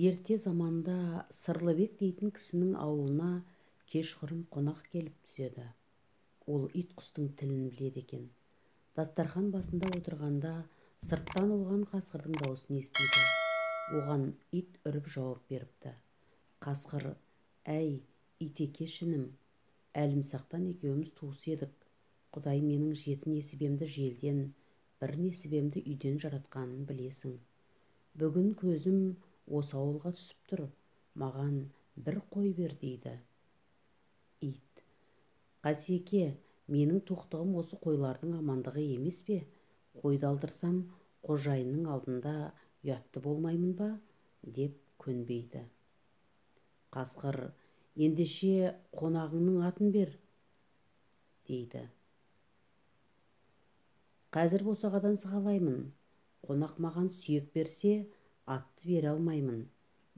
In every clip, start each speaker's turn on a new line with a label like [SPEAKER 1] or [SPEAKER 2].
[SPEAKER 1] Ерте заманда Сырлыбек дейтін кісінің ауылына кешқұрым қонақ келіп түседі. Ол ит құстың тілін біледі екен. Дастархан басында отырғанда сырттан ұлыған қасқырдың даусын естиді. Оған ит үріп жауап беріпті. Қасқыр: «Әй, итекеш інім, әлімсақтан екеуміз туыс едік. Құдай менің жеті несібемді желден, бір несібемді үйден жаратқанын білесің. Бүгін көзім осы ауылға түсіп тұр, маған бір қой бер», – дейді. Ит: «Қасеке, менің тоқтығым осы қойлардың амандығы емес пе? Қойды алдырсам, қожайынның алдында ұятты болмаймын ба?» – деп көнбейді. Қасқыр: «Ендеше қонағыңның атын бер», – дейді. «Қазір босағадан сығалаймын. Қонақ маған сүйек берсе, атты бере алмаймын.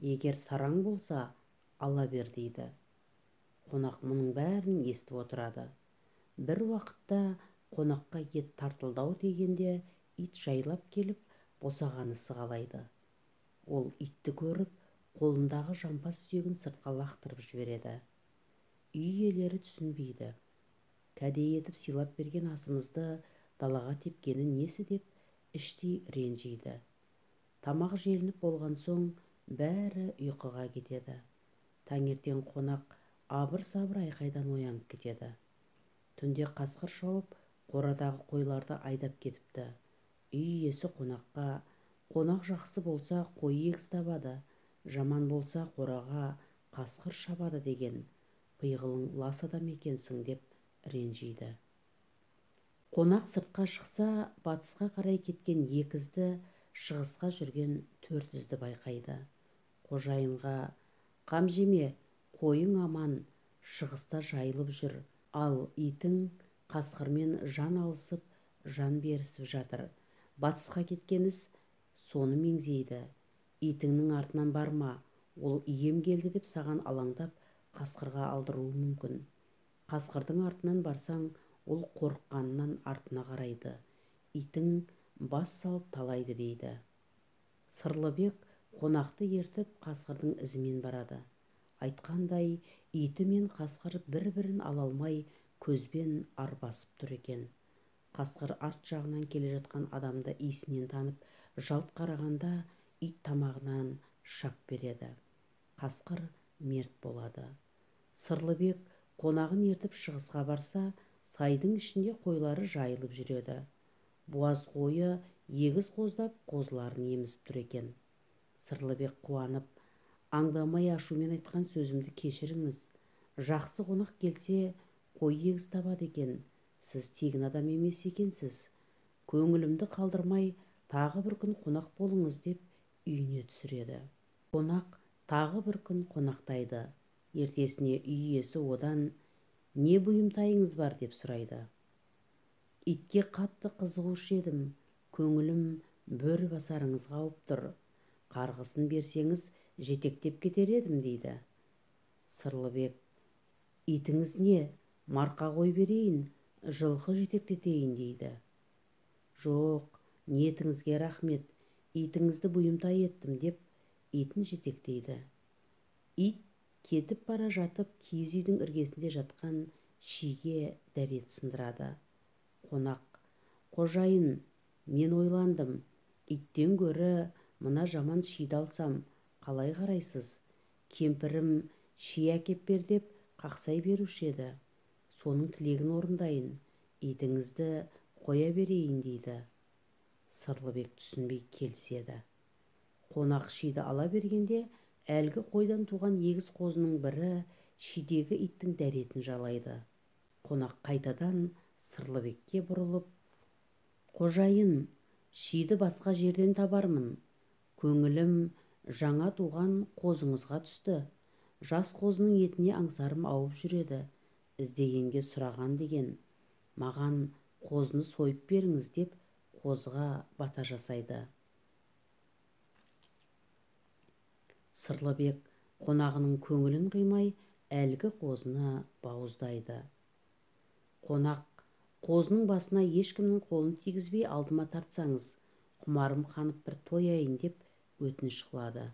[SPEAKER 1] Егер сараң болса, ала бер», – дейді. Қонақ мұның бәрін естіп отырады. Бір уақытта қонаққа ет тартылды-ау дегенде ит жайлап келіп босағаны сығалайды. Ол итті көріп, қолындағы жамбас сүйегін сыртқа лақтырып жібереді. Үй иелері түсінбейді. Кәде етіп сыйлап берген асымызды далаға тепкені несі деп іштей ренжиді. Тамақ желініп болған соң бәрі ұйқыға кетеді. Таңертең қонақ абыр-сабыр айқайдан оянып кетеді. Түнде қасқыр шауып, қорадағы қойларды айдап кетіпті. Үй иесі қонаққа: «Қонақ жақсы болса, қой егіз табады, жаман болса, қораға қасқыр шабады деген. Пиғылың лас адам екенсің», – деп ренжиді. Қонақ сыртқа шықса, батысқа қарай кеткен екі ізді, шығысқа жүрген төрт ізді байқайды. Қожайынға: «Қам жеме, қойың аман, шығыста жайылып жүр, ал итің қасқырмен жан алысып, жан берісіп жатыр. Батысқа кеткен із соны меңзейді. Итіңнің артынан барма, ол ием келді деп саған алаңдап қасқырға алдыруы мүмкін. Қасқырдың артынан барсаң, ол қорыққанынан артына қарайды. Итің бас салып талайды», – дейді. Сырлыбек қонақты ертіп қасқырдың ізімен барады. Айтқандай, иті мен қасқыр бір-бірін ала алмай көзбен арбасып тұр екен. Қасқыр арт жағынан келе жатқан адамды иісінен танып, жалт қарағанда ит тамағынан шап береді. Қасқыр мерт болады. Сырлыбек қонағын ертіп шығысқа барса, сайдың ішінде қойлары жайылып жүреді. Буаз қойы егіз қоздап, қозыларын емізіп тұр екен. Сырлыбек қуанып: «Аңдамай ашумен айтқан сөзімді кешіріңіз. Жақсы қонақ келсе, қой егіз табады екен. Сіз тегін адам емес екенсіз. Көңілімді қалдырмай, тағы бір күн қонақ болыңыз», – деп үйіне түсіреді. Қонақ тағы бір күн қонақтайды. Ертесіне үй иесі одан: «Не бұйымтайыңыз бар?» – деп сұрайды. «Итке қатты қызығушы едім, көңілім бөрі басарыңызға ауып тұр. Қарғысын берсеңіз, жетектеп кетер едім», – дейді. Сырлыбек: «Итіңіз не, марқа қой берейін, жылқы жетектетейін», – дейді. «Жоқ, ниетіңізге рахмет, итіңізді бұйымтай еттім», – деп итін жетектейді. Ит кетіп бара жатып киіз үйдің іргесінде жатқан шиге дәрет сындырады. Қонақ: «Қожайын, мен ойландым, иттен гөрі мына жаман шиді алсам, қалай қарайсыз? Кемпірім ши әкеп бер деп қақсай беруші еді. Соның тілегін орындайын, итіңізді қоя берейін», – дейді. Сырлыбек түсінбей келіседі. Қонақ шиді ала бергенде әлгі қойдан туған егіз қозының бірі шидегі иттің дәретін жалайды. Қонақ қайтадан Сырлыбекке бұрылып: «Қожайын, шиді басқа жерден табармын. Көңілім жаңа туған қозыңызға түсті. Жас қозының етіне аңсарым ауып жүреді. Іздегенге сұраған деген. Маған қозыны сойып беріңіз», – деп қозыға бата жасайды. Сырлыбек қонағының көңілін қимай, әлгі қозыны бауыздайды. Қонақ: «Қозының басына ешкімнің қолын тигізбей алдыма тартсаңыз, құмарым қанып бір тояйын», – деп өтініш қылады.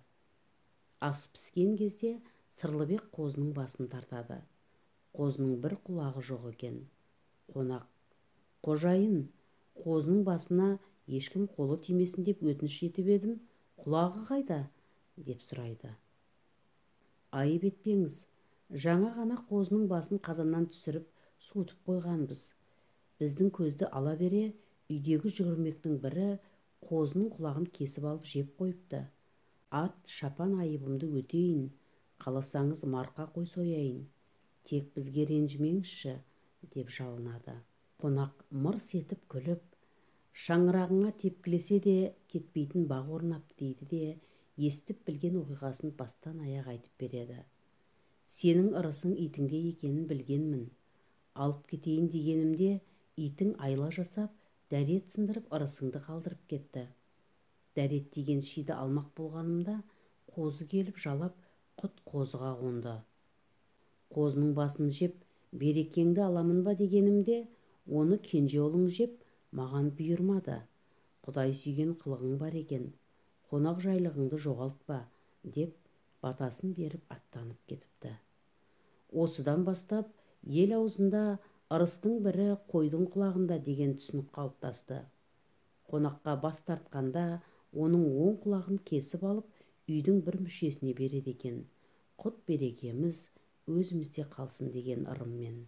[SPEAKER 1] Ас піскен кезде Сырлыбек қозының басын тартады. Қозының бір құлағы жоқ екен. Қонақ: «Қожайын, қозының басына ешкім қолы тимесін деп өтініш етіп едім, құлағы қайда?» – деп сұрайды. «Айып етпеңіз, жаңа ғана қозының басын қазаннан түсіріп, суытып қойғанбыз. Біздің көзді ала бере үйдегі жүгірмектің бірі қозының құлағын кесіп алып жеп қойыпты. Ат, шапан айыбымды өтейін, қаласаңыз, марқа қой сояйын, тек бізге ренжімеңізші», – деп жалынады. Қонақ мырс етіп күліп: «Шаңырағыңа тепкілесе де кетпейтін бақ орнапты», – дейді де, естіп білген оқиғасын бастан аяқ айтып береді. «Сенің ырысың итіңде екенін білгенмін. Алып кетейін дегенімде, итің айла жасап, дәрет сындырып, ырысыңды қалдырып кетті. Дәрет деген шиді алмақ болғанымда, қозы келіп жалап, құт қозыға қонды. Қозының басын жеп, берекеңді аламын ба дегенімде, оны кенже ұлың жеп, маған бұйырмады. Құдай сүйген қылығың бар екен, қонақ жайлығыңды жоғалтпа», – деп батасын беріп, аттанып кетіпті. Осыдан бастап ел аузында «ырыстың бірі қойдың құлағында» деген түсінік қалыптасты. Қонаққа бас тартқанда, оның оң құлағын кесіп алып, үйдің бір мүшесіне береді екен. Құт берекеміз өзімізде қалсын деген ырыммен.